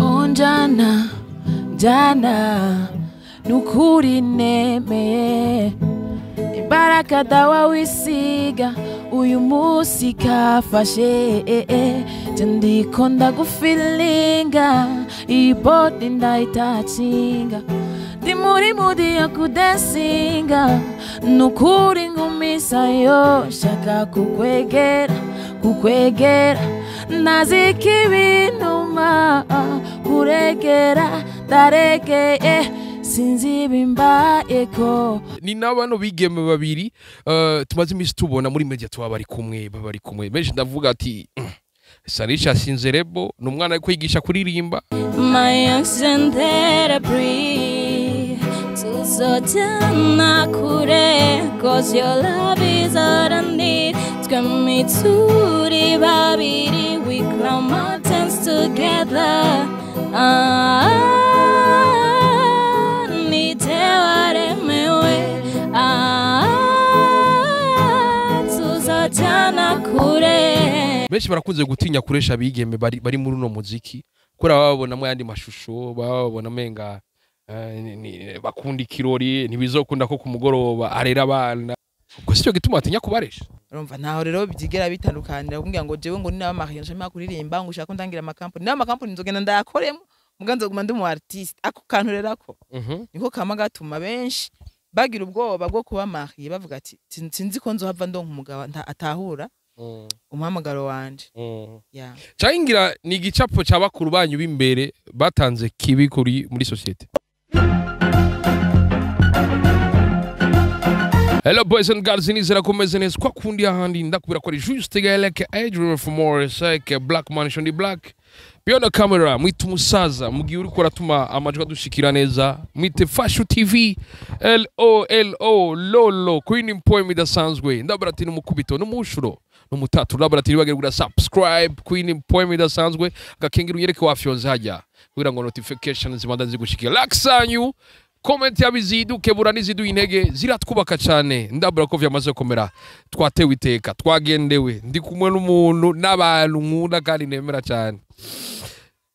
Onjana jana nukuri nemeye ibaraka dawa wisiga uyu musi kafashe ndiko ndagufilinga iyi body ndayitacinga ndi muri mudi yo kudansinga nukuri ngumisayo shaka kukwegera kukwegera nazikibinuma kuregera ndaregeye sinzi bimbayeko. Ni nabano bigeme babiri tumaze imisi tubona muri media tuba bari kumwe bari kumwe benshi ndavuga ati Sarisha Sinzerebo ni umwana ari kwigisha kuririmba. My oxygen therapy tuzojana kure cause your love is all I need. Twembi turi babiri we climb mountains together. Benshi barakunze gutinya kuresha abigeme bari muri uno muziki kuri bababonamo yandi mashusho bababona menga bakunda ikirori ntibizokunda ko kumugoroba arera abana ubwo sicyo gituma batinya kubaresha. Urumva ntaho rero byigera bitandukanira kumbwira ngo jewe ngo ni naba mariage nshaka kuririmba ngo ushaka ndangira amakampani naba amakampani nzogenda ndayakoremo muga nzoguma ndi mu artiste ako kantu rero ako niko kama gatuma benshi bagira ubwoba bwo kuba marié bavuga ati sinzi ko nzohava ndonka umugabo atahura umuhamagaro wanje. Yeah. Cangira ni igicapo ca bakuru banyu b'imbere batanze kibi kuri muri societe. Hello boys and girls, nizera komeze neza kwa kundi ahandi ndakubira ko ari juste like Adrian for more like Black Man on the Black. Beyond the camera mwite umusaza mugiye uriko uratuma amajwi adushikira neza mwite Fashu TV L O L O Lolo Queen Poem idasanzwe ndabura ati n'umukubito n'umushuro n'umutatu ndabura ati bagere gura subscribe Queen Poem idasanzwe agakengera unyereke wafyonze hajya kugira ngo notifications zibanda zigushikira laksanyu comment yabiziduke bura nizidu intege ziratwubaka cyane ndabura ko vyamaze komera twatewe iteka twagendewe ndi kumwe n'umuntu n'abantu nkunda kandi nemera cyane.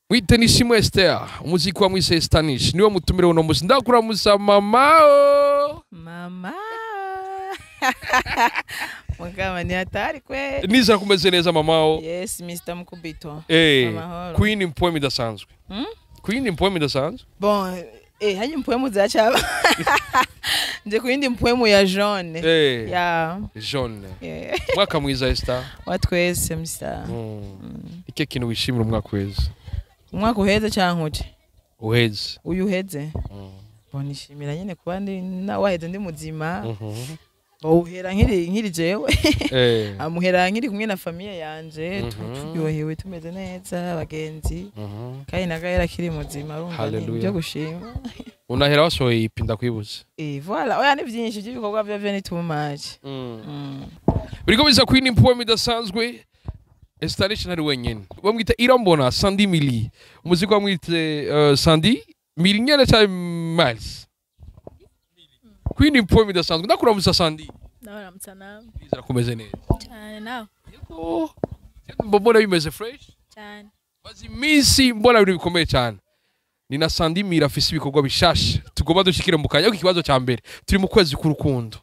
Mwite Nishimwe Esther umuziki wa mwise Stanish niwe mutumire uno musi ndakura musa mama o. Mama mugaba ni hatari kwe nizera kumeze neza mama o. Yes Mr Mukubito. Queen Poem idasanzwe. Queen Poem idasanzwe bon hanyi mpwemu zachaba nje kuyindi mpwemu ya jaune. Ya jaune. Mwaka mwiza Esther. Watwese Mr. Ike kintu wishimira umwaka weze? Umwaka uheze canke uje? Uheze. Uyu uheze. Bon nishimira nyene kuba ndi na waheze ndi muzima. Bawuhera nkiri jewe. Amuhera nkiri kumwe na famille yanje turyohewe tumeze neza abagenzi. Kandi nagahera kiri muzima urumva byo gushima. Unahera wasohoye ipinda kwibuza. Voilà, oya ni byinshi by'ibikorwa bya ni too much. Biriko biza Queen Poem idasanzwe Esther ntari wenyene. Bamwita Irambona Sandy Mili. Umuziki wamwite Sandy Mili nyene cha Miles. Queen Poem idasanzwe ndakuramusa Sandy. Ndaramutsa nawe. Nizera kumeze neza. Cyane nawe. Yego. Mbona bimeze fresh? Cyane. Bazi iminsi mbona ibintu bikomeye cyane. Ni na Sandy Mili afise ibikorwa bishasha tugomba dushikire mu kanya. Ikibazo cya mbere turi mu kwezi k'urukundo.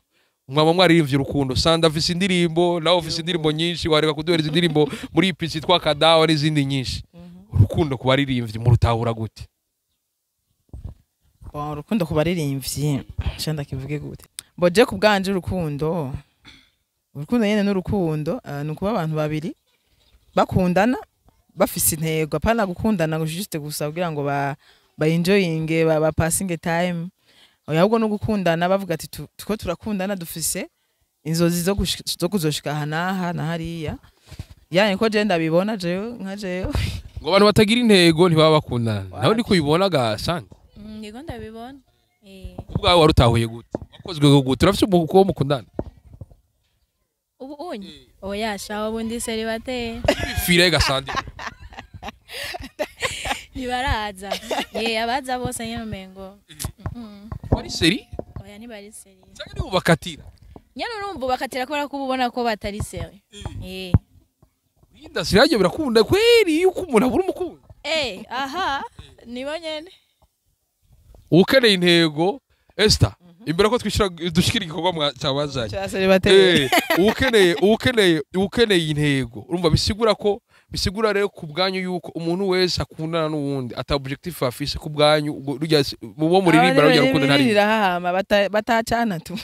Mwaba mwaririmbye urukundo. Sandy afise indirimbo, nawe afise indirimbo nyinshi, wareka kuduhereza indirimbo muri ipisi twa Kadawa n'izindi nyinshi. Urukundo kubaririmbye mu rutahura gute? Bon urukundo kubaririmbye nshanda kivuge gute? Boje kubganje urukundo. Urukundo nyene n'urukundo nukuba abantu babiri bakundana bafise intego apana gukundana ngo juste gusa kugira ngo ba enjoying ba passing time. Oya ahubwo no gukundana bavuga ati tuko turakundana dufise inzozi zo kuzoshika aha naha na hariya. Yani ko je ndabibona jewe nka jewe ngo abantu batagira intego ntibaba bakundana. Nawe ndiko ubibona ga Sandy? Yego ndabibona. Ubwawe warutahuye gute? Wakozwe gute? Urafise uwo mukundana? Ubu unye? Oya shawa bundi célibataire. Fire ga Sandy. Nibaraza. Abaza bose nyene umengo. Bari seri? Oya ntibari seri. Cyangwa ni ubakatira? Nyene urumva ubakatira kubera ko ubona ko batari seri. Indasiraje birakunda kweri yuko umuntu abura umukunzi. Aha nibo nyene. Ukeneye intego, Esther, imbere ko twishira dushikira igikorwa cyabazanye Cya célibataire. Ukeneye intego, urumva bisigura ko, bisigura rero ku bwanyu yuko umuntu wese akundana n'uwundi ata objectif afise ku bwanyu, ubwo rujya mu bo muririmba rujya rukundo ntari Hahama batacana tu.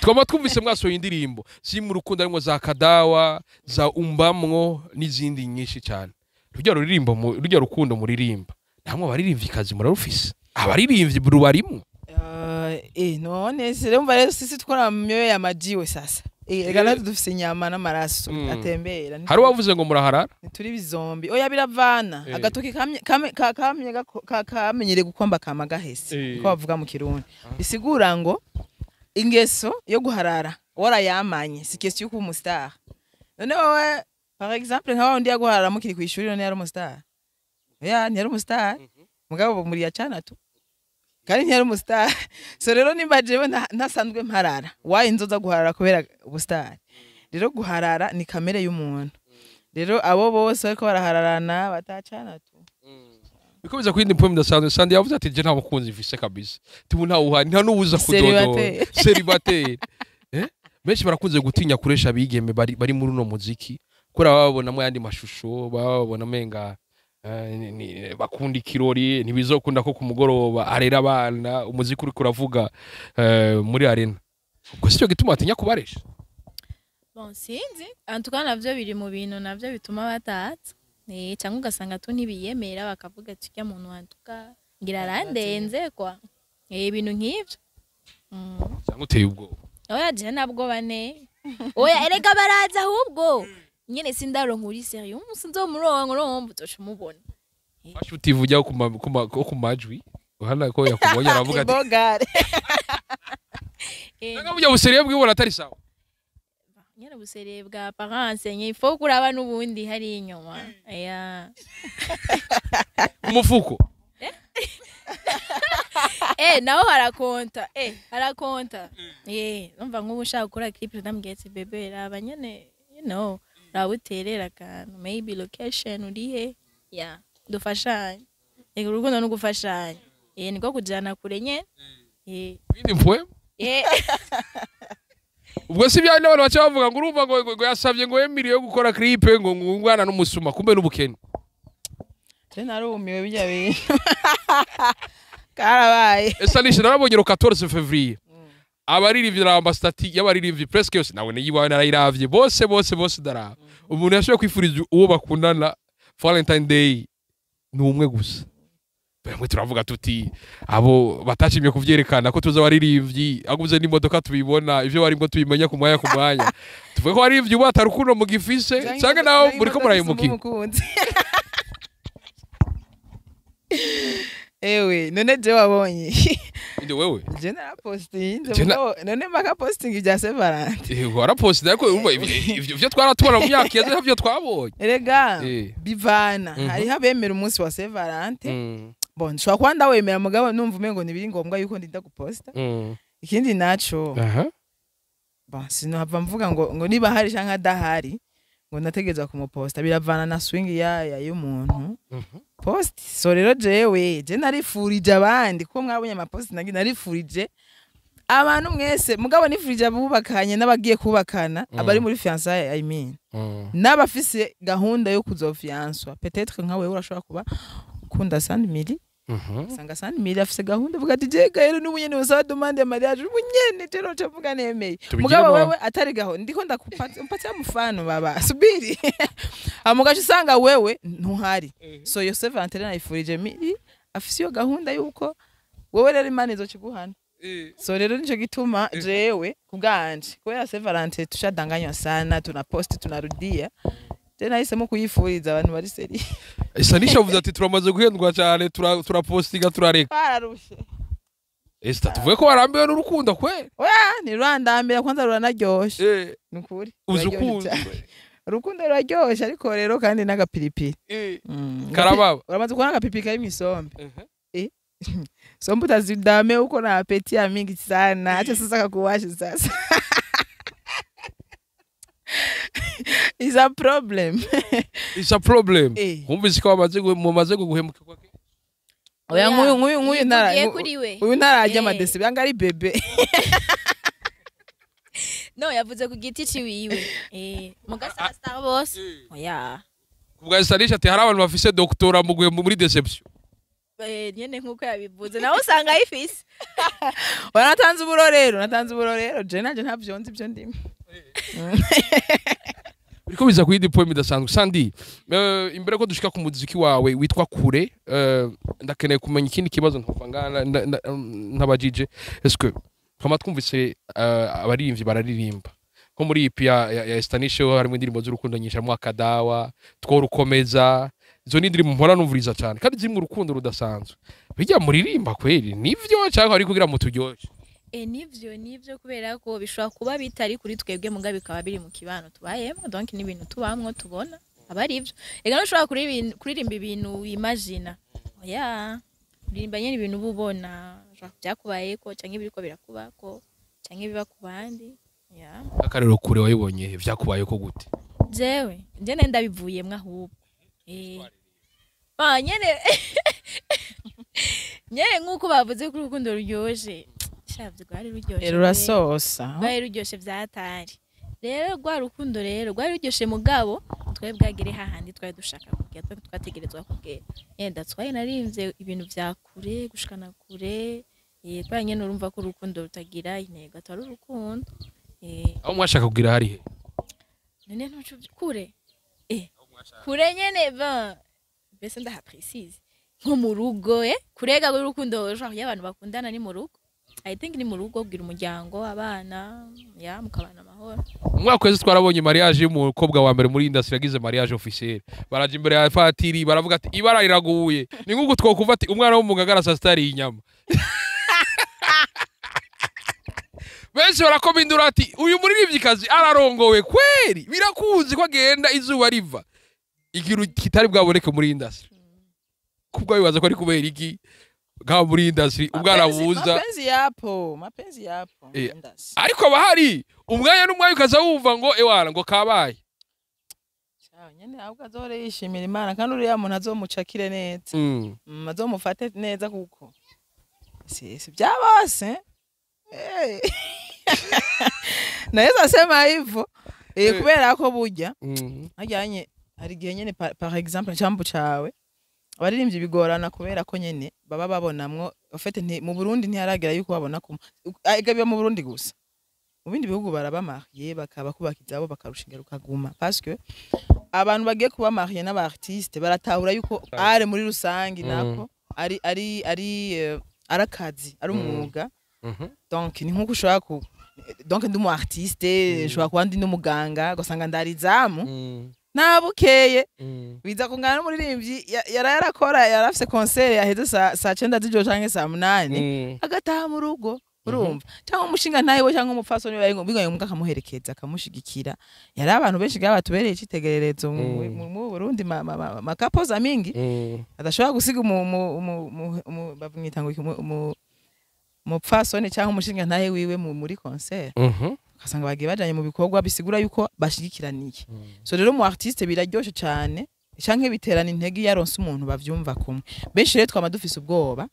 Twama twumvise mwasohoye indirimbo si mu rukundo, harimo za kadawa, za umbamwo n'izindi nyinshi cyane. Rujya ruririmbo rujya rukundo muririmba, namwe abaririmbyi murarufise, abaririmbyi rubarimwo. None se rero umva rero sisi tukora mu myoyo ya majiwe sasa. Rega natwe dufise inyama n'amaraso atembera. Hari uwavuze ngo muraharara. Ntituri bizombi. Oya, biravana. Agatoki kamye kamye kamenyere gukomba kama gahese. Niko bavuga mu Kirundi. Bisigura ngo ingeso yo guharara warayamanye, si question yo kuba umustar. None wowe par exemple nka wundi yaguharara mukiri kw'ishuri, none yari umustar? Oya, ntiyari umustar. Mugabo muri yacana tu. Kandi ntiyari umustar. So rero nimba jewe ntasanzwe mparara, wayi nzoza guharara kubera ubustar? Rero guharara ni kamere y'umuntu. Rero abo bose bariko barahararana batacana tu. Bikomeza ku yindi poem idasanzwe. Sandi yavuze ati je nta mukunzi mfise kabisa, tubu nta uhari, nta n'uwuza kudodora. Célibataire. Célibataire. Benshi barakunze gutinya kuresha abigeme bari muri uno muziki, kubera baba babonamo ayandi mashusho, baba babona menga bakunda ikirori, ntibizokunda ko ku mugoroba arera abana, umuziki uriko uravuga muri arena. Ubwo sicyo gituma batinya kubaresha? Bon, sinzi, en tout cas navyo biri mu bintu navyo bituma batatsa, cyangwa ugasanga tu ntibiyemera, bakavuga ati ujya muntu wantuka ngira arandenze kwa ibintu nk'ivyo. Cyangwa uteye ubwoba? Oya, je ntabwo bane, oya, erega baraza ahubwo nyene sindaronka uri sérieux. Umunsi nzomuronka, urumva uzoca umubona. Fashe utivugira ku majwi uhana ko yakubonye aravuga ati Bogare. Nanga burya busérieux bwibona atari sawa. Nyene busérieux bwa apparence nye, il faut kuraba n'ubundi hari inyuma ya. Umufuko. Naho harakonta, harakonta. Numva nk'ubu ushaka gukora clip, ndambwiye ati bébé, raba nyene, raba uterera akantu, maybe location urihe ya dufashanye. Ego, urukundo no gufashanya, niko kujana kure nyene. Ibindi mpwe. Ubwo si bya n'abantu baca bavuga ngo urumva ngo yasavye ngo emiri yo gukora clip ngo umwana n'umusuma, kumbe n'ubukene. Je narumiwe, bijya bintu karabaye. Esa nishe narabonye le 14 février abaririmbyi na amastati y'abaririmbyi presque yose, nawe niyiwawe narayiravye bose bose bose, daraba umuntu yashoboye kwifuriza uwo bakundana Valentine Day ni umwe gusa. Bamwe turavuga tuti abo batashimye kuvyerekana ko tuza abaririmbyi aguze n'imodoka, tubibona ivyo barimwo, tubimenya ku mwanya ku mwanya. Tuvuge ko abaririmbyi ubu atarukundo mugifise, canke nawe muriko murayimukira? Umukunzi. Ewe, none je wabonye? Inde wewe? Je narapostinze. Je mugabo none mpaka posting ibya Saint Valentin. Warapostinze, ariko urumva ivyo twaratubona mu myaka yeze ntavyo twabonye. Erega bivana. Hariho abemera umunsi wa Saint Valentin. Bon, nshobora kuba ndawemera, mugabo numva umengo ntibiri ngombwa yuko ndinda guposta. Ikindi naco, bon, sinohava mvuga ngo niba hari canke adahari ngo ndategerezwa kumuposta. Biravana na swing ya y'umuntu post. So rero jewe je narifurije abandi, kuko mwabonye amapost nagi narifurije abantu mwese, mugabo nifurije abubakanye n'abagiye kubakana, abari muri fiançailles, I mean, n'abafise gahunda yo kuzofianswa. Peut-être nka wewe urashobora kuba ukunda Sand Mili, usanga Sand Mili afise gahunda, uvuga ati je gahere n'ubu nyene usaba demande ya mariage ubu nyene, je noca mvuga nemeye. Tubigire. Mugabo wewe atari gahunda, ndiko ndakupatia mpatia mfano, baba subiri amugaje, usanga wewe ntuhari. So yo Saint Valentin nayifurije Mili afise iyo gahunda yuko wewe rero Imana izokiguhana. So rero nico gituma jewe kubwanje, kubera Saint Valentin tushadanganywa sana, tuna post tunarudia, je nahisemo kuyifuriza abantu bari sérieux. Isanisha avuze ati turamaze guhendwa cyane, turapostinga turareka. Bararushe. Esta tuvuge ko warambiwe n'urukundo kwe? Oya, ntirurandambira, kwanza ruranaryoshe. Nukuri Uzi ruraryoshe ukunzwe. Cyane. Urukundo ruraryoshe, ariko rero kandi n'agapiripiri. Karababa. Uramaze kubona agapiripiri kari mw'isombe? Sombe utazidame, uko na appétit ya mingi sana, acha sasa kakuwashe sasa. Is a problem. It's a problem. Eh. Wumvise ko mumaze guhemukirwa? Oya, nk'uyu ntara Yivugiye kuri we. Uyu ntararya Eh. amadesi byanga ari bébé. No, yavuze ku giti ciwiwe, eh, mugasa star bose oya. Kubwa Stanisha ati hari abantu bafise doctorat mu guhemu muri déception. Eh, nyene nkuko yabivuze, nawe usanga ayifise. Oya, natanze uburorero, natanze uburorero. Je nanje ntavyo nzi ibyo ndimo. Biriko biza ku yindi poem idasanzwe. Sandi, imbere ko dushika ku muziki wawe witwa Kure, ndakeneye kumenya ikindi kibazo ntova ngana ntabajije. Est-ce que twama twumvise abaririmbyi bararirimba nko muri EP ya Stanisha harimo indirimbo z'urukundo nyinshi, harimo Akadawa, Tworukomeza. Izo ni indirimbo mpora numviriza cyane kandi zirimo urukundo rudasanzwe. Bijya muririmba kweri nivyo cyangwa ari kugira muturyoshe? E, nivyo, nivyo, kubera ko bishobora kuba bitari kuri twebwe muga bikaba biri mu kibano tubayemo. Donc ni ibintu tubamwo tubona, aba ari ivyo. Ega ntushobora kuririmba ibintu wimagina, oya. Uririmba nyene ibintu uba ubona, ushobora byakubayeko canke ibiriko birakubako canke biba ku bandi, ya. Akarero Kure wayibonye vyakubaye ko gute? Jewe nje nari ndabivuyemwo ahubwo, eh, ba nyene nyene nk'uko bavuze ko urukundo ruryoshe, shavye rwari ruryoshe Eh, rurasosa. Rwari ruryoshe vyatari. Rero rwa rukundo rero rwari ruryoshe, mugabo twari bwagere hahandi twari dushaka kugera, twari twategerezwa kugera. Yenda twari narimvye ibintu vya kure gushikana kure, eh, kubera nyene urumva ko urukundo rutagira intego, atari urukundo, eh. Aho mwashaka kugira hari he? None ntuco kure, eh, kure nyene ba mbese ndaha précise nko mu rugo, eh, kurega urukundo genre y'abantu bakundana ni mu rugo. I think ni mu rugo, kugira umuryango, abana, ya, mukabana amahoro. Umwaka wese twarabonye mariage y'umukobwa wa mbere muri industry yagize mariage officielle. Baraje imbere ya patiri baravuga ati ibara riraguye. Ni nk'uko twokuva ati umwana wo mu Ngagara saa sita yariye inyama. Benshi barakomindura ati uyu muririmvyikazi ararongowe kweri, birakuzi ko agenda izuba riva, ikintu kitari bwaboneke muri industry. Kubwo bibaza ko ari kubera iki ngaho muri industry ubwana buza? Mapenzi yapo, mapenzi yapo. Eh, Ndasi. Ariko abahari umwanya n'umwanya ukaza wumva ngo ewana ngo kabaye. Ciao, nyene ahubwo azohore yishimira Imana kandi uriya muntu azomucakire neza. Azomufate neza kuko si bya bose. Eh. Naweza sema hivyo, eh, Eh. kubera ko burya hajyanye hari igihe nyene par exemple cyambu cawe abaririmbyi bigorana kubera ko nyene baba babonamwo en fait mu Burundi ntiharagera yuko babona ko ega biba mu Burundi gusa. Mu bindi bihugu baraba marié bakaba kubaka izabo bakarushinga rukaguma, parce que abantu bagiye kuba marié n'aba artiste baratahura yuko are muri rusangi nako ari ari akazi, ari umwuga. Donc ni nkuko ushobora ku donc ndi umu artiste, nshobora kuba ndi n'umuganga, ugasanga ndari izamu nabukeye biza kungana n'umuririmbyi yara yarakora, yarafise concert yaheze saa 9 z'ijoro canke saa 8, agataha mu rugo, urumva, cyangwa umushinga ntawe cyangwa umupfasoni bibaye ngombwa akamuherekeza, akamushigikira. Yari abantu benshi gaba batubereye icitegererezo mu Burundi, makapoza mingi adashobora gusiga bamwita ngo iki, umupfasoni cyangwa umushinga ntahe wiwe muri concert, ugasanga bagiye bajanye mu bikorwa bisigura yuko bashigikiraniye. So rero mu artiste biraryoshe cyane canke biterana intege iyo aronse umuntu bavyumva kumwe. Benshi rero twama dufise ubwoba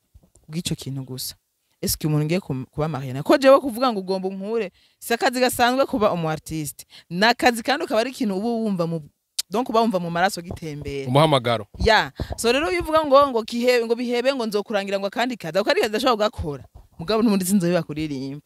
bw'ico kintu gusa. Eske umuntu ngiye kuba marié na ko jewe kuvuga ngo ugomba unkure, si akazi gasanzwe kuba umu artiste, ni akazi kandi ukaba ari ikintu uba wumva mu donc uba wumva mu maraso gitembera. Umuhamagaro. Ya, so rero iyo uvuga ngo kihebe, ngo bihebe, ngo nzokurangira ngo akandi kazi, ako kandi kazi ndashobora kugakora, mugabo n'ubundi sinzobiba kuririmba.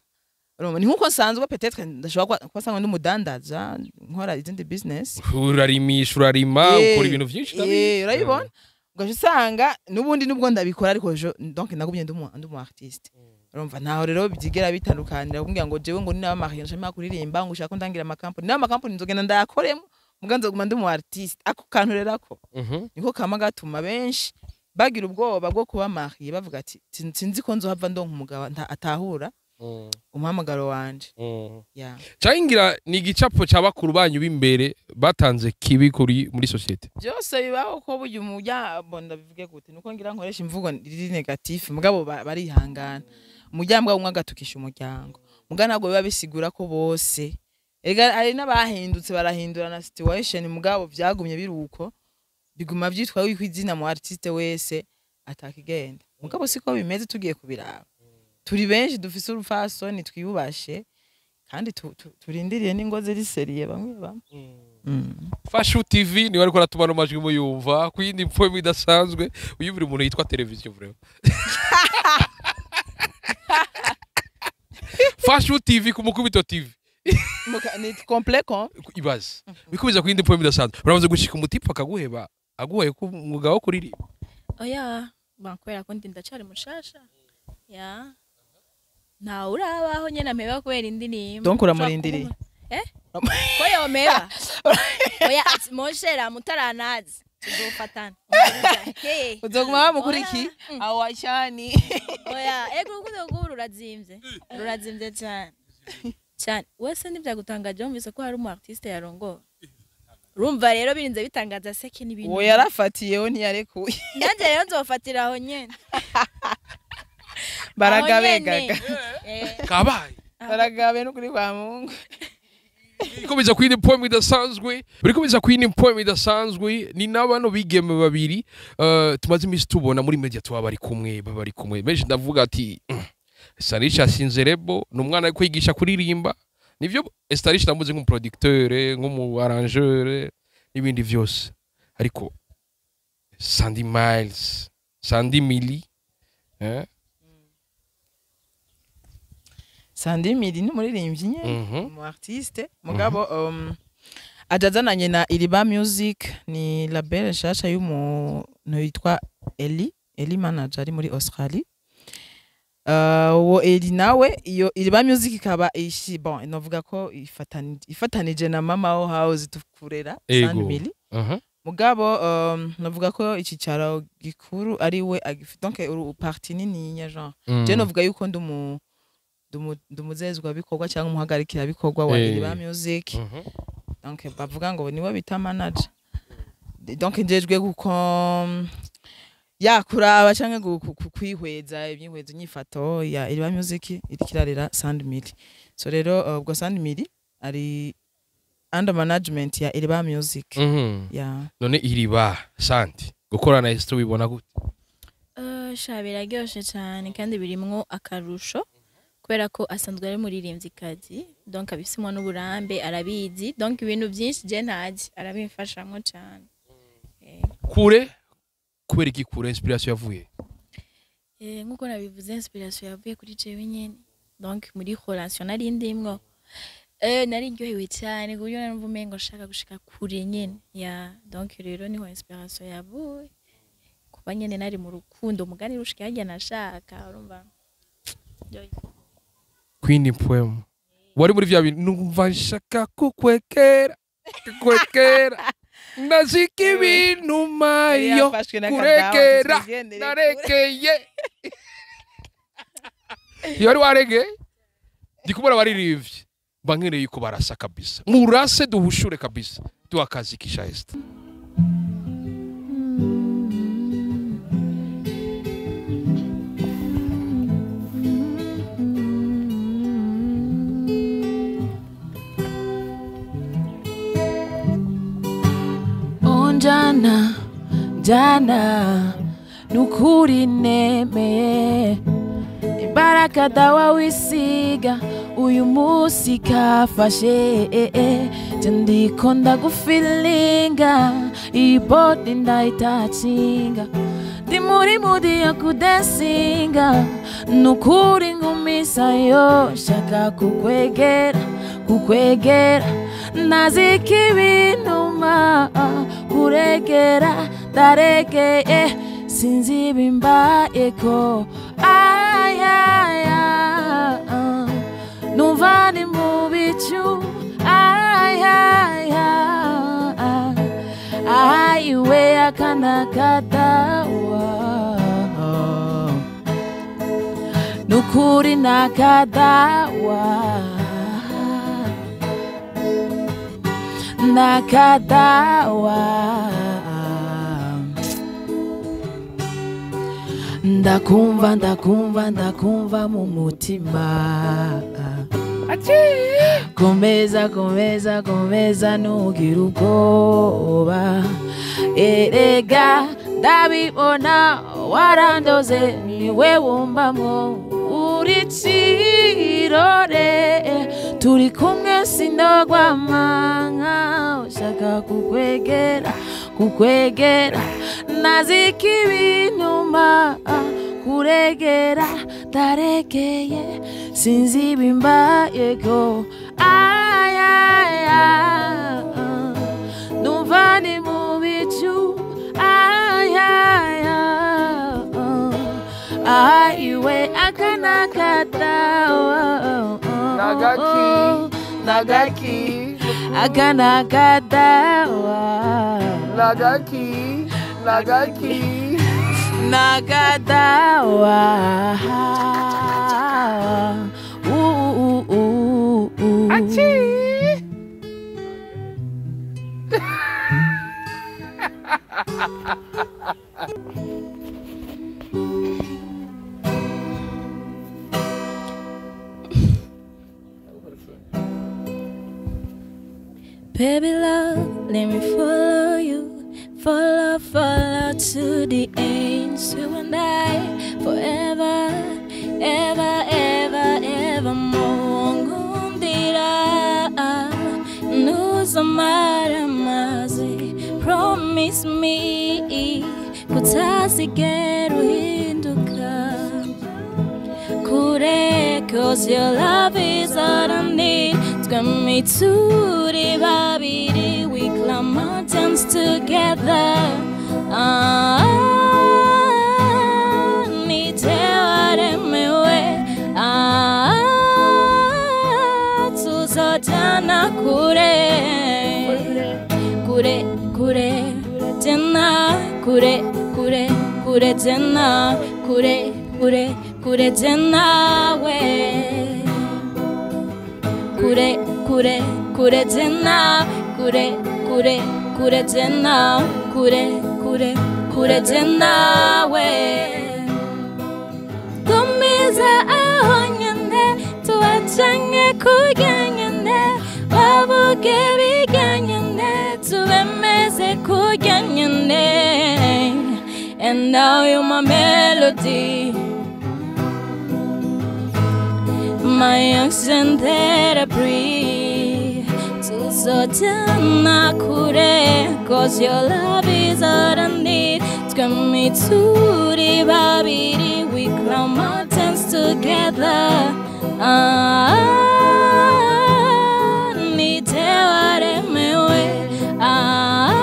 Urumva ni nkuko nsanzwe, peut-être ndashobora kuba nsanzwe ndi umudandaza, nkora izindi business. Urarimisha, urarima, Eh, ukora ibintu vyinshi ndabizi. Eh, urabibona, ugaca usanga n'ubundi nubwo ndabikora ariko donc nagumye ndi umu artiste. Urumva ntaho rero byigera bitandukanira kumbwira ngo jewe ngo ninaba marié nshaka kuririmba, ngo ushaka ko ndangira amakampani, n'ama amakampani nzogenda ndayakoremo, muga nzoguma ndi umu artiste. Ako kantu rero ako niko kama gatuma benshi bagira ubwoba bwo kuba marié, bavuga ati "Sinzi ko nzohava ndonka umugabo atahura umuhamagaro wanje." Ya. Canke ngira ni igicapo ca bakuru banyu b'imbere batanze kibi kuri muri société. Byose bibaho ko burya umuryango, ndabivuge gute, nuko ngira nkoresha imvugo iri négatif, mugabo barihangana. Umuryango umwe agatukisha umuryango, muga ntabwo biba bisigura ko bose Ega hari n'abahindutse barahindura na situation, mugabo vyagumye biruko, biguma vyitwa yuko izina mu artiste wese atakigenda. Mugabo siko bimeze, tugiye kubiraba turi benshi dufise urupfasoni twiyubashe kandi turindiriye n'ingo ziri sérieux bamwe bamwe. Fashu TV niwe ariko aratuma no majwi muyumva ku yindi poem idasanzwe. Uyumvira umuntu yitwa televiziyo vraiment. Fashu TV ku Mukubito TV. Ni complet kon. Ibaze bikubiza ku yindi poem idasanzwe, uramaze gushika umutipe akaguheba aguhaye ku mwuga wo kuririmba? Oya, bon, kubera ko ndi ndacari mushasha ya ntawe urabaho nyene ameba kubera indirimbo. Donc uramurindiriye? Eh, ko yomeba? Oya, ati mon cher, mutaranazi tuzofatana. Hey. Uzoguma bamukuriki awashani. Oya, ego, urukundo rw'ubu rurazimvye, rurazimvye cyane cyane. Wese ntibyagutangaje wumvise ko hari umu artiste yarongowe? Urumva rero birinze bitangaza seke n'ibintu. Uwo yarafatiyeho ntiyarekuye. Nanjye rero nzofatira aho nyene. Baragabegaga. Kabaye. Baragabe n'ukuri kwa Mungu. Biriko ku yindi poem idasanzwe, biriko biza ku yindi poem idasanzwe. Ni n'abano bigeme babiri tumaze iminsi tubona muri media tuba bari kumwe, baba bari kumwe benshi. Ndavuga ati Starisha Sinzerebo ni umwana ari kwigisha kuririmba. Nivyo, Starisha ndamuzi nk'umuproducteur, nk'umu arrangeur n'ibindi vyose, ariko Sandy Miles, Sandy Mili, eh? Sandy Mili ni umuririmbyi nyene, umu artiste, mugabo aja azananye na Iriba Music, ni label nshasha y'umuntu yitwa Eli, Eli manager ari muri Australie. Uwo Eli nawe, iyo Iriba Music ikaba ishi, bon, novuga ko ifatanije na Mama House tukurera Sandy Mili. Mugabo novuga ko icicaro gikuru ari we agifite, donc uru partie nini nya genre. Je novuga yuko ndumuzezwa bikorwa cyangwa umuhagarikira bikorwa wa Iriba Music. Donc bavuga ngo niwe bita manager. Donc njejwe kuko ya kuraba canke kwihweza imyihwezo nyifato ya Iriba Music iriko irarera Sand Mili. So rero ubwo Sand Mili ari under management ya Iriba Music. Yeah. None Iriba, Sandy, gukorana na Esther ubibona gute? Sha biraryoshe cyane kandi birimwo akarusho kubera ko asanzwe ari muririmvyikazi, donc abisimwo n'uburambe, arabizi, donc ibintu byinshi je ntazi arabimfashamwo cyane. Kure kubera iki? Kure inspiration yavuye? Nkuko nabivuze, inspiration yavuye kuri jewe nyene, donc muri relation nari ndimwo nari ndyohewe cyane ku buryo narumva umengo nshaka gushika kure nyene ya. Donc rero niho inspiration yavuye, kuba nyene nari mu rukundo mugani rushika harya nashaka, urumva. Queen poem wari muri vya bintu numva nshaka kukwekera, kukwekera ndazika ibintu mayo Yafashwe n'akadawa, kurekera twigendere. Narekeye iyo wari waregeye, ndi kubona abaririmbyi mba nkeneye yuko barasa kabisa, murase duhushure kabisa, duha akazi kisha Esther. Onjana jana nukuri nemeye imbaraga dawa wisiga uyu munsi kafashe je ndiko ndagufilinga, iyi body ndayitacinga, ndi muri mood yo kudansinga, nukuri ngumisayo shaka kukwegera, kukwegera nazika ibinuma kuregera ndaregeye sinzi ibimbayeko ayaya numva ni mu bicu ayaya ayiwe akana kadawa nukuri nakadawa nakadawa ndakumva ndakumva ndakumva mu mutima. Komeza komeza komeza ntugire ubwoba erega ndabibona warandoze niwe wumbamwo uri kirore turi kumwe sindogwamanga ushaka kukwegera kukwegera nazikibinuma kuregera tarekeye sinzi bimbayeko ayaya numva ni mu bicu ayaya aiwe akanakatawa Nagaki Nagaki akanakatawa Nagaki Nagaki Nagadawa. Achi. Baby love, let me follow you. Follow, follow to the end. You and I, forever, ever, ever, ever more. Ngundira, nuzamaramaze. Promise me, kutazigera uhinduka. Kure, 'cause your love is all I need. Twembi turi babiri, we climb mountains together. Ah, nitewaremewe. Ah, tuzojana kure, kure, kure, tena, kure, kure, kure, tena, kure, kure, kure, tena, we. Kure, kure, kure, tena, kure, kure, kure, tena, kure, kure, kure, tena, we. Gumiza aho nyene, tuwacanye kurya nyene, bavuge bijyanye, tubemeze kurya nyene. And now you're my melody, my oxygen that I breathe. Tuzojana kure, 'cause your love is all I need. Twembi turi babiri, we climb mountains together. Ah, nitewaremewe. Ah,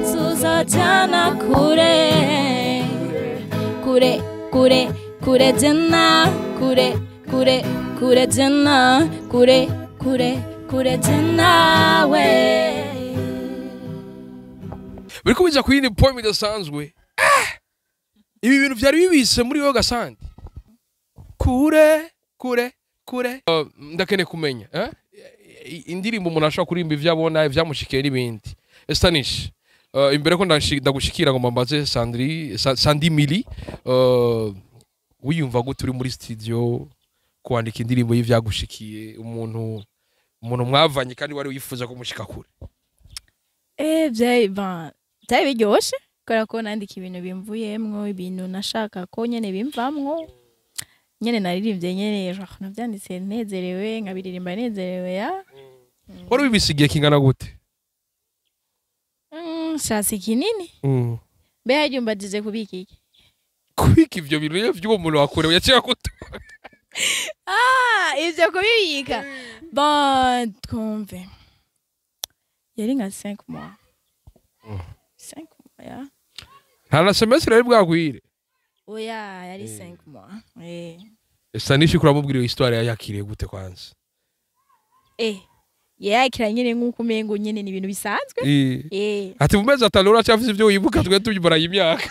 tuzojana kure, kure, kure, kure, tena, kure, kure, kure, tena, kure, kure, kure, tena, we. Biriko bija ku yindi poem idasanzwe. Ibi bintu vyari bibise muri wowe Gasandi. Kure kure kure. Ndakeneye kumenya indirimbo umuntu ashobora kuririmba ivyo abona ivyamushikiye n'ibindi. Stanish, imbere ko ndagushikira ngo mbambaze Sandri Sandi Mili, wiyumva gute uri muri studio kwandika indirimbo y'ivyagushikiye umuntu mwavanye kandi wari wifuza kumushika kure? Byari biryoshe kubera ko nandika ibintu bimvuyemwo, ibintu nashaka ko nyene bimvamwo, nyene naririmbye nyene navyanditse nezerewe, nkabiririmba nezerewe ya. Wari wibisigiye kingana gute? Shasi kinini. Mbe harya umbajije kubika iki? Kubika ivyo bintu vy'uwo muntu wakorewe yaciye gute? Ah, ivyo kubibika. Bon, twumve. Yari nka 5 mois. 5 mois, ya. Nta na semestre yari bwagwire. Oya, yari 5 mois. Stanish kuramubwira iyo histoire yakiriye gute kwanza? Yakira nyene nkuko umengo nyene ni ibintu bisanzwe. Ati mu mezi atanu uracyafise ivyo wibuka twe tubimaranye imyaka.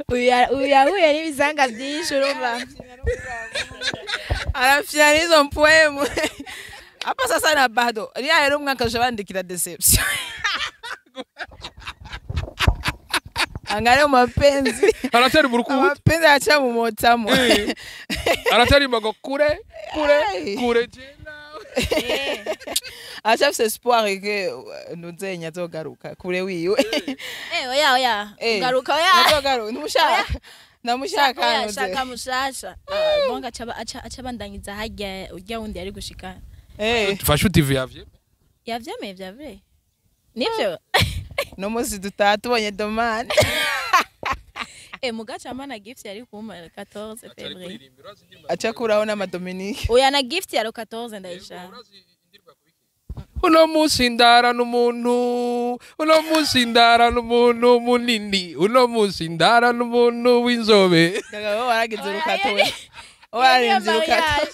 Uyu yahuye n'ibisanga byinshi urumva. Arafyana izo mpwemu. Hapa sasa na bado. Ria rero umwaka bandikira deception. Angalia mapenzi. Anatari mu rukundo. Mapenzi acha mu motamo. Aratarimba ngo kure kure Ay. kure je nawe. Aracafise espoir ke nuzenya azogaruka kure wiwe. Eh, oya oya. Eh. Garuka oya. Azogaruka numushaka namushaka Oya, nuze. shaka mushasha. Ah, donc aca bandangiza harya urya wundi yari gushika. Eh, Fashu TV yavye. Yavyemeye vya vrai. Nivyo? no musi dutaha tubonye domane. Eh, mugaca mana gift yari kumpa le 14 février. Aca akuraho n'amadominike. Oya na gift ya le 14 ndayishaka. Uno munsi ndarana umuntu, uno munsi ndarana umuntu munini, uno munsi ndarana umuntu w'inzobe. Kagabo waragize Oya, urukato iyo we. ni- Wararinze Iyo niyo urukato.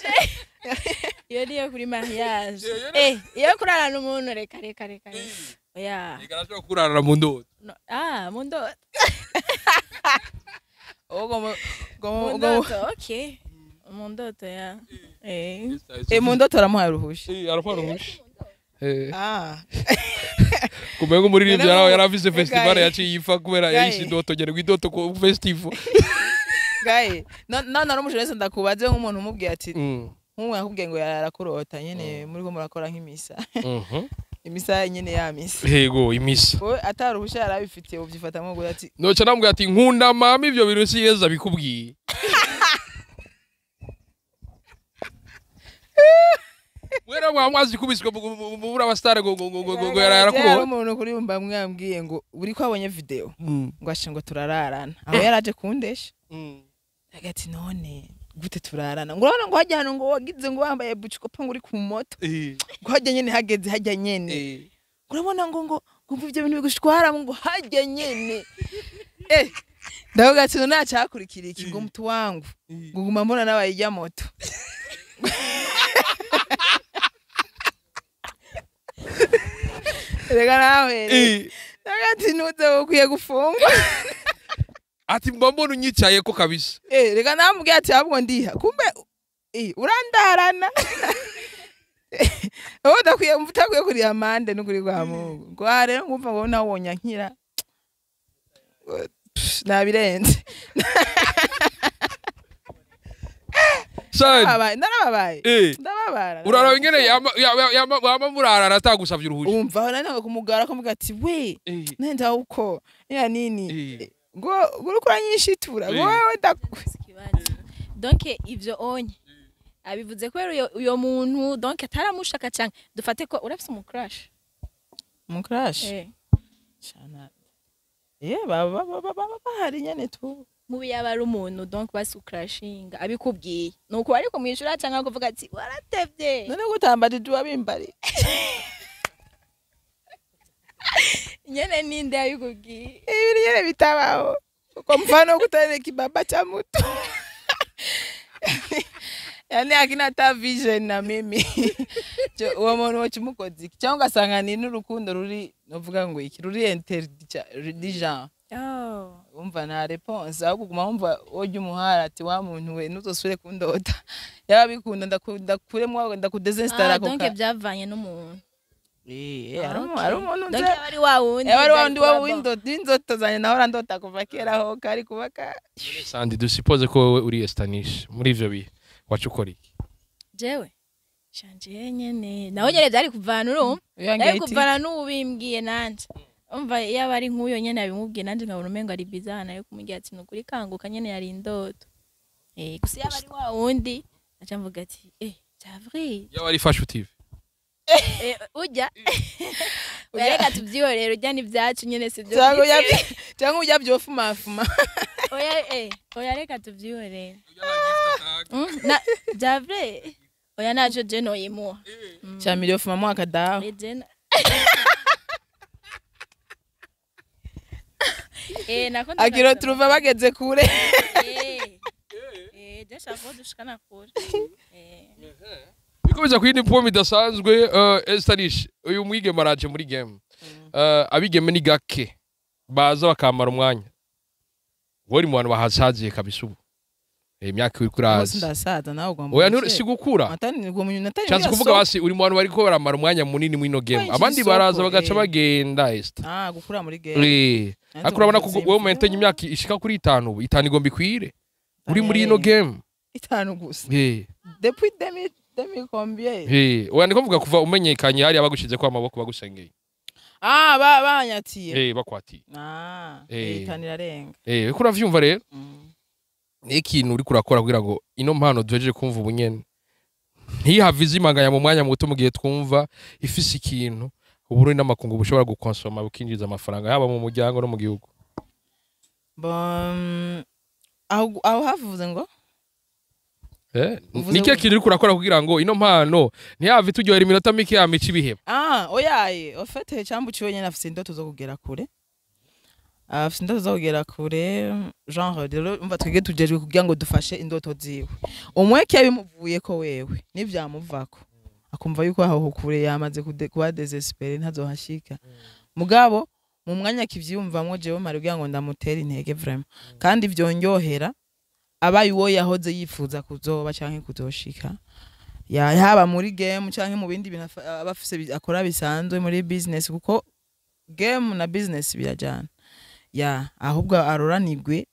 mariage. Iyo niyo kuri mariage. Eh, iyo kurarana umuntu reka reka reka. Oya. Igarashobora kurarana mu ndoto. No, ah, mu ndoto. Ugo Mu go ndoto, okay. Mu ndoto ya. Eh. Eh, mu ndoto aramuhaye uruhusha. Eh, aramuha uruhusha. Eh. Ah. Kumenga umuririmbyi None yaraho mu- yari afise festival Gaye. yaciye yifa kubera Gaye. yayise indoto ngene indoto ku festival. Gaye. No no nari umujeunesse ndakubaze nk'umuntu umubwiye ati Mm. nk'ubu yakubwiye ngo yarakurota nyene muri ko murakora nk'imisa. Mhm. Imisa nyene ya misa. Yego imisa. Wowe ataruhusha yarabifitiye ubyifatamwo gute ati Noca namubwira ati nkunda mama ivyo bintu si Yezu abikubwiye. Mwera mwa mwazi kubiswe muri abastare ngo ngo ngo ngo ngo Yari yarakurota. umuntu kuri mba mwambwiye ngo uri ko abonye video ngo ashe ngo turararana aho yaraje kundesha agati none gute turarana ngo urabona ngo hajya hano ngo wagize ngo wambaye bucikopa ngo uri ku moto ngo hajya nyene hageze hajya nyene ngo urabona ngo ngo ngo umva ivyo bintu bigushwara ngo hajya nyene eh ndavuga ati none acakurikira iki ngo mtu wangu ngo nguma mbona n'abayijya moto reka nawe ndavuga ati ntuze ukwiye gufungwa. Ati mba mbona unyicaye ko kabisa. Eh, reka namubwiye ati ahubwo ndiha kumbe urandarana wowe udakwiye utakwiye kuriha amande n'ukuri kwa Mungu ngo aha rero ngumva ngo nawe wonyankira nabirenze. Sani. Narababaye Eh. ndababara. Uraraba ingene yama yama yama murarara atagusavye uruhusha. Umva nari nanga kumugara ko mubwira ati we nenda uko ya nini ngo uriko uranyishitura ngo wewe Ikibazo. Donc ivyo onye abivuze kubera uyo muntu donc ataramushaka cyane dufate ko urafise umu crush. Mu crush cyane baba bahari nyene tu mubi yaba ari umuntu donc basi ucrashinga abikubwiye nuko ariko mwishura cyangwa kuvuga ati waratevye none gutambajije uwabimbari nyene ninde yabikubwiye ibintu nyene bitabaho kwa mfano kutane kibaba cha mtu yani akina ta vision na mimi uwo muntu wacimukoze iki cyangwa ugasanga ni n'urukundo ruri novuga ngo iki ruri interdit genre umva nta réponse ahubwo uguma wumva urya umuhara ati wa muntu we ntuzosubire kundota yaba bikunda ndakuremwo ndakudesinstalla ako donc byavanye n'umuntu ari umuntu nze donc ari wa wundi ari wa wundi wa windoto zanye naho ndota kuva kera ho kari kubaka Sandi dusuppose ko wewe uri Estanish muri ivyo bihe wacu ukora iki jewe shanje nyene naho nyene byari kuvana urumva byari kuvana n'ubimbwiye nanje umva yaba ari nk'uyo nyene abimubwiye nanje nkabona umengo ari bizana yo kumubwira ati nukuri kanguka nyene yari indoto gusa yaba ari wa wundi aca mvuga ati c'est vrai yaba ari Fashu TV ujya reka tubyihorere ujya n'ibyacu nyene sibyo cyangwa ujya byofumafuma oya oya reka tubyihorere na javre oya naco je noyimuha cha milio fuma mwaka dawo nakunda akiro turuva bageze kure je shaka dushikana kure bikomeza kuyindi poem idasanzwe Estanish uyu mwigeme araje muri game abigeme ni gake baza bakamara umwanya wori mu bantu bahasaziye kabisa ubu imyaka uri kuraza ndasaza nawe ugomba oya nture sigukura natani kuvuga basi uri mu bantu bariko baramara umwanya munini mwino game abandi baraza bagaca bagenda Esther gukura muri game ariko urabona ko wowe maintain imyaka ishika kuri 5 ubu 5 igomba ikwire uri muri ino game 5 gusa. Depuis 2000 combien? Oya, ndiko mvuga kuva umenyekanye hariya bagushize ko amaboko bagusengeye. Ah, banyatiye. Bakwatiye. Ah, 5 irarenga. Uriko uravyumva rero? Ni ikintu uriko urakora kugira ngo ino mpano duhejeje kumva ubu nyene ntihave izimanganya mu mwanya muto, mu gihe twumva ifise ikintu Uburundi n'amakungu bushobora gukonsoma bukinjiza amafaranga, yaba mu muryango no mu gihugu. Bon, aho havuze ngo Uvuze Ni ikihe kintu uriko urakora kugira ngo ino mpano ntihave turyohera iminota mike yamica ibiheba? Ah, oyaye, au fait cyambu ciwe nyene afise indoto zo kugera kure. Ah, afise indoto zo kugera kure, genre rero umva twige tujejwe kugira ngo dufashe indoto ziwe. Umweke bimuvuye ko wewe nivyamuvako, akumva yuko aho kure yamaze kuba désespéré, ntazohashika. Mugabo mu mwanya kivyiyumvamwo, jewe mari kugira ngo ndamutere intege vraiment, kandi vyonyohera abaye uwo yahoze yifuza kuzoba canke kuzoshika, ya haba muri game canke mu bindi bintu aba afise akora bisanzwe muri business, kuko game na business birajana. Ya ahubwo aroranirwe,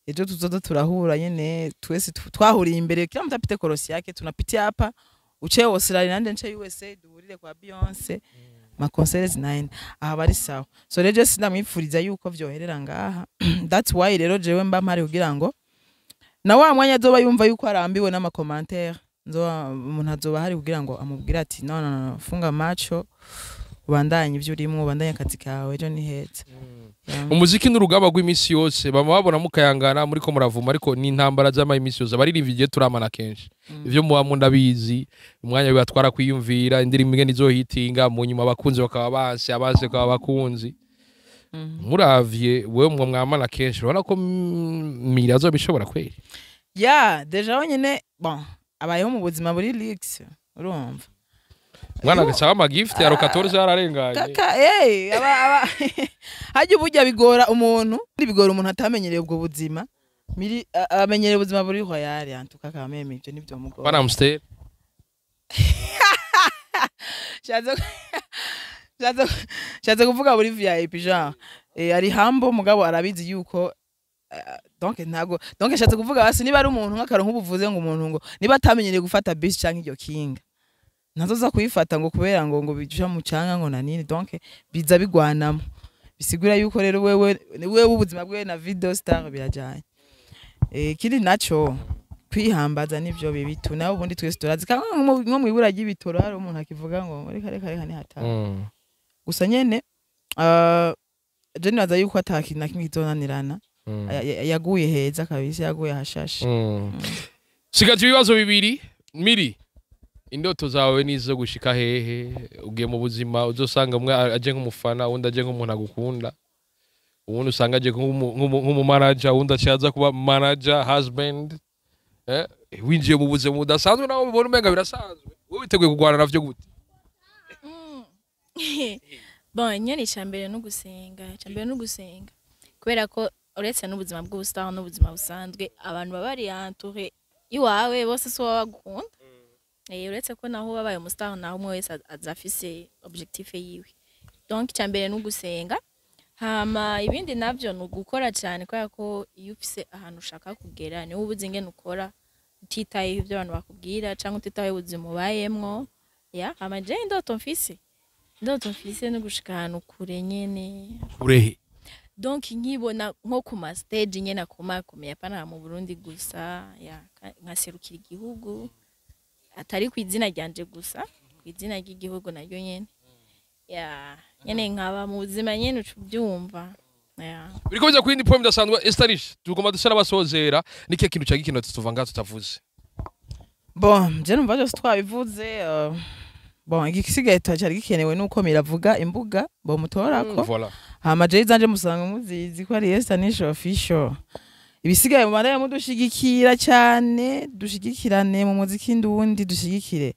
ejo tuzoza turahura nyene twese twahuriye imbere, kila mtu apite korosi yake, tunapitia hapa, uche Australia nanje nce USA, duhurire kwa Beyonce, ma concert zinaenda aha, bari sawa. So rero je sindamwipfuriza yuko vyoherera ngaha. That's why rero jewe mba mpari kugira ngo na wa mwanya azoba yumva yuko arambiwe n'ama commentaire, nzoba umuntu azoba hari kugira ngo amubwire ati: "No, no, no, funga macho, ubandanye ibyo urimo, ubandanye akazi kawe, ejo ni heza." Yeah. Umuziki n'urugamba rw'iminsi yose. Bama babona mukayangana muriko muravuma, ariko ni intambara z'ama iminsi yose. Abaririmvyi igihe turamana kenshi, ivyo muba mundabizi, umwanya bibatwara kwiyumvira indirimbo ingene izohitinga, mu nyuma abakunzi bakaba banse, abanse bakaba abakunzi. Muravye wewe mwe mwamana kenshi, urabona ko Mira azobishobora kweri? Ya, déjà wenyine, bon, abayeho mu buzima buri luxe, urumva. Mwana agasaba ama gift ya 14 yararenganye. Kaka, aba hajya uburyo bigora umuntu atamenyereye ubwo buzima. Miri amenyereye ubuzima buri royal, antuka kameme ibyo nibyo mugora. Bana Amstel. Shatse kuvuga buri VIP, genre ari humble, mugabo arabizi yuko donc ntago, donc shatse kuvuga basi niba ari umuntu nk'akaro nk'ubuvuze ngo umuntu ngo niba atamenyereye gufata bus canke iryo kinga, ntazoza kuyifata ngo kubera ngo bija mu canga ngo na nini, donc biza bigwanamo. Bisigura yuko rero wewe ubuzima bwewe na video star birajanye. Ikindi naco, kwihambaza nivyo bibi tu. Nawe ubundi twese turazi kandi nko mwibura ry'ibitoro hari umuntu akivuga ngo reka reka reka, ni hatari. Gusa nyene je nibaza yuko ata kintu na kimwe kizonanirana. Yaguye heza kabisa, yaguye hashashe. Sigaje ibibazo bibiri. Miri, indoto zawe nizo gushika hehe? Ugiye mu buzima uzosanga umwe aje nk'umufana, uwundi aje nk'umuntu agukunda, uwundi usanga aje nk'umumanager, uwundi acaza kuba manager husband. Winjiye mu buzima budasanzwe, nawe ubona umenga birasanzwe, wowe witeguye kurwana navyo gute? Bon, nyene icambere no gusenga, icambere no gusenga, kubera ko uretse n'ubuzima bw'ubustar n'ubuzima busanzwe, abantu baba bari entouré iwawe bose si wowe bagukunda. Uretse ko naho wabaye umustar, naho umwe wese aza afise objectif yiwe. Donc icambere no gusenga, hama ibindi navyo ni ugukora cyane, kubera ko iyo ufise ahantu ushaka kugera niwe uba uzi ingene ukora, utitayeho ibyo abantu bakubwira cyangwa utitayeho ubuzima ubayemwo. Ya hama je indoto mfise no gushika ahantu kure nyene. Urehe? Donc nkibona nko ku ma stage nyene akomakomeye, apana mu Burundi gusa, ya nkaserukira igihugu, atari ku izina ryanje gusa, ku izina ry'igihugu naryo nyene. Ya nyene nkaba mu buzima nyene uca ubyumva, ya. Biriko biza ku yindi point idasanzwe. Estanish, tugomba dusa n'abasozera. Ni kihe kintu ca gikino tuva ngaha tutavuze? Bon, je numva byose twabivuze. Bon, igisigaye cyari gikenewe nuko miravuga imbuga bomutorako. Voilà. Hama je izanje musanga muzizi ko ari Estanish Official. Ibisigaye mu bandanye mudushigikira cyane, dushigikirane mu muziki ndundi, dushigikire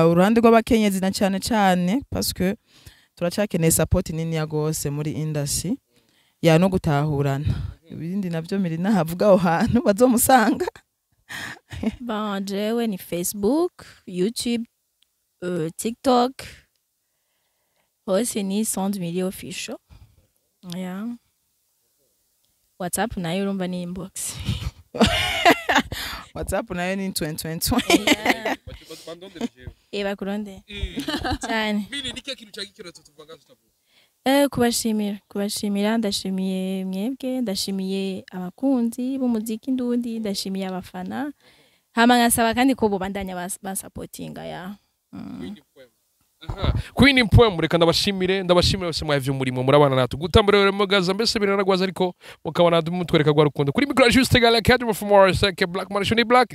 uruhande rw'abakenyezi na cyane cyane, parce que turacakeneye support nini ya gose muri industry ya no gutahurana. Ibindi navyo miri nahavuga aho hantu bazomusanga. Bon, jewe ni Facebook, YouTube, TikTok, hose ni Sound Miri Official. Yeah. WhatsApp nayo urumva ni inbox. WhatsApp nayo ni 2020. Eh, bakurondera cyane. Mini ni kintu cya gikiro tuvuga tutavuga? Kubashimira, ndashimiye mwebwe, ndashimiye abakunzi b'umuziki ndundi, ndashimiye abafana, hama nkasaba kandi ko bobandanya bansapotinga ya. Queen Poem, reka ndabashimire bose mwavye umurimo murabana natwe gutambura rero mugaza mbese biranagwaza, ariko mukabona mutwereka rwa rukundo. Kuri micro, Juste Gala Academy for more, Black Man Shuni Black.